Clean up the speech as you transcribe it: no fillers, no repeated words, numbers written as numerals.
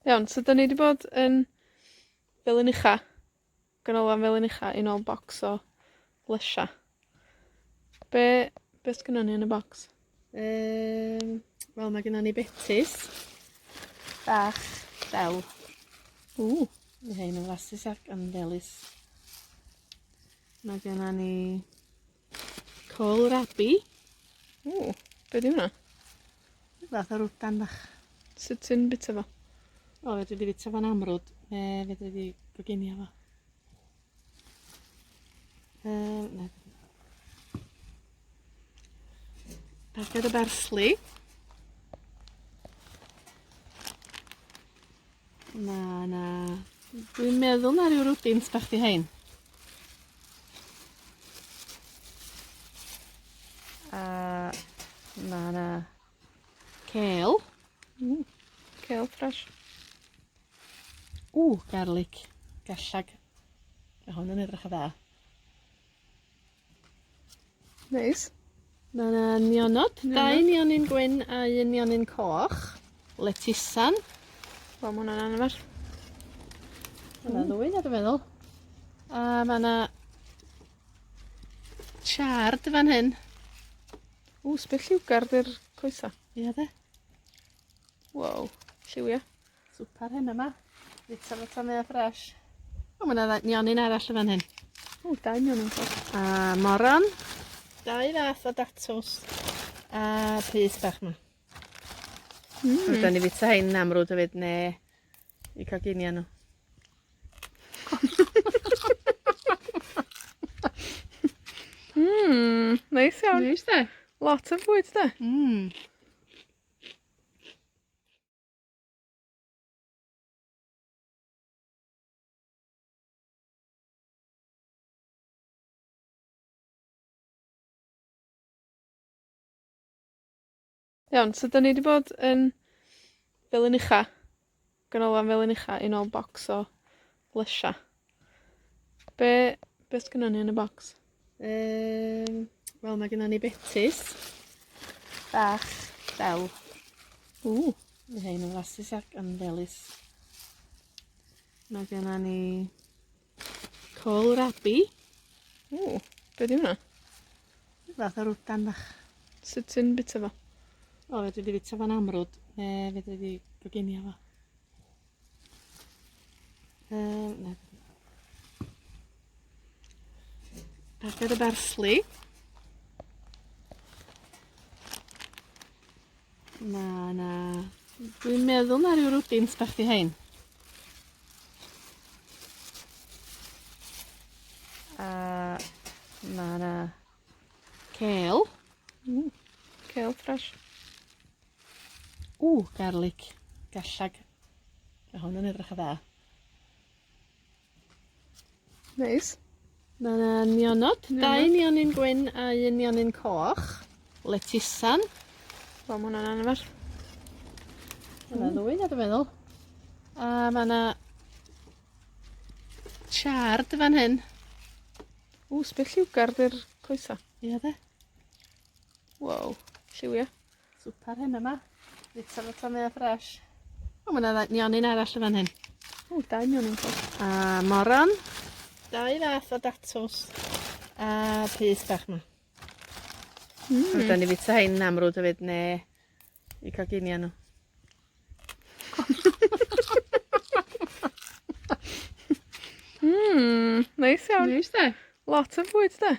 Iawn, so 'dan ni 'di bod yn Felyn Ucha, ganolfan Felyn Ucha i nôl bocs o lysia. Be', be' sgynnon ni yn y bocs? Wel, ma' gennon ni betys, bach, del. Ww! Ma' rhein yn flasus ac yn felys. Ma' gennon ni côl-rabi. Ww! Be' 'di hwnna? Fath o rwdan bach. Sut ti'n bita fo? O, fedri di fita fo'n amrwd, ne' fedri di goginio fo. Na. Paced o barsli. Ma' 'na, dwi'n meddwl na ryw rwdins bach 'di rhein. A ma' 'na cêl. Cêl ffres. Ww, garlic, garllag. Ma' hwn yn edrych yn dda. Neis. Ma' 'na nionod. Nionod. Dau nionyn gwyn a un nionyn coch. Letisan. Wel, ma' wnna'n anferth. Ma' 'na ddwy 'na dwi meddwl. A ma' 'na chard fan hyn. Ww, sbia lliwgar 'di'r coesa. Ia 'de? Wow, lliwia. Swpar heno 'ma. Bita fo tan mae o ffres. O ma' 'na ddau nionyn arall yn fan hyn. O, dau nionyn coch. A moron. Dau fath o datws. A pys bach 'ma. Fedran ni fita rhein yn amrwd hefyd ne' 'u coginio nw. Neis iawn. Neis 'de? Lot o fwyd 'de? Iawn, so 'dan ni 'di bod yn Felyn Ucha, ganolfan Felyn Ucha i nôl bocs o lysia. Be', be' sgynnon ni yn y bocs? Wel, ma' gennon ni betys, bach, del. Ww! Ma' rhein yn flasus ac yn felys. Ma' gennon ni côl-rabi. Ww! Be' 'di hwnna? Fath o rwdan bach. Sut ti'n bita fo? O, fedri di fita fo'n amrwd, ne' fedri di goginio fo. Na. Paced o barsli. Ma' 'na, dwi'n meddwl na ryw rwdins bach 'di rhein. A ma' 'na cêl. Cêl ffres. Ww, garlic, garllag. Ma' hwn yn edrych yn dda. Neis. Ma' 'na nionod. Nionod. Dau nionyn gwyn a un nionyn coch. Letisan. Wel, ma' wnna'n anferth. Ma' 'na ddwy 'na dwi meddwl. A ma' 'na chard fan hyn. Ww, sbia lliwgar 'di'r coesa. Ia 'de? Wow, lliwia. Swpar heno 'ma. Bita fo tan mae o ffres. O ma' 'na ddau nionyn arall yn fan hyn. O, dau nionyn coch. A moron. Dau fath o datws. A pys bach 'ma. Fedran ni fita rhein yn amrwd hefyd ne' 'u coginio nw. Neis iawn. Neis 'de? Lot o fwyd 'de?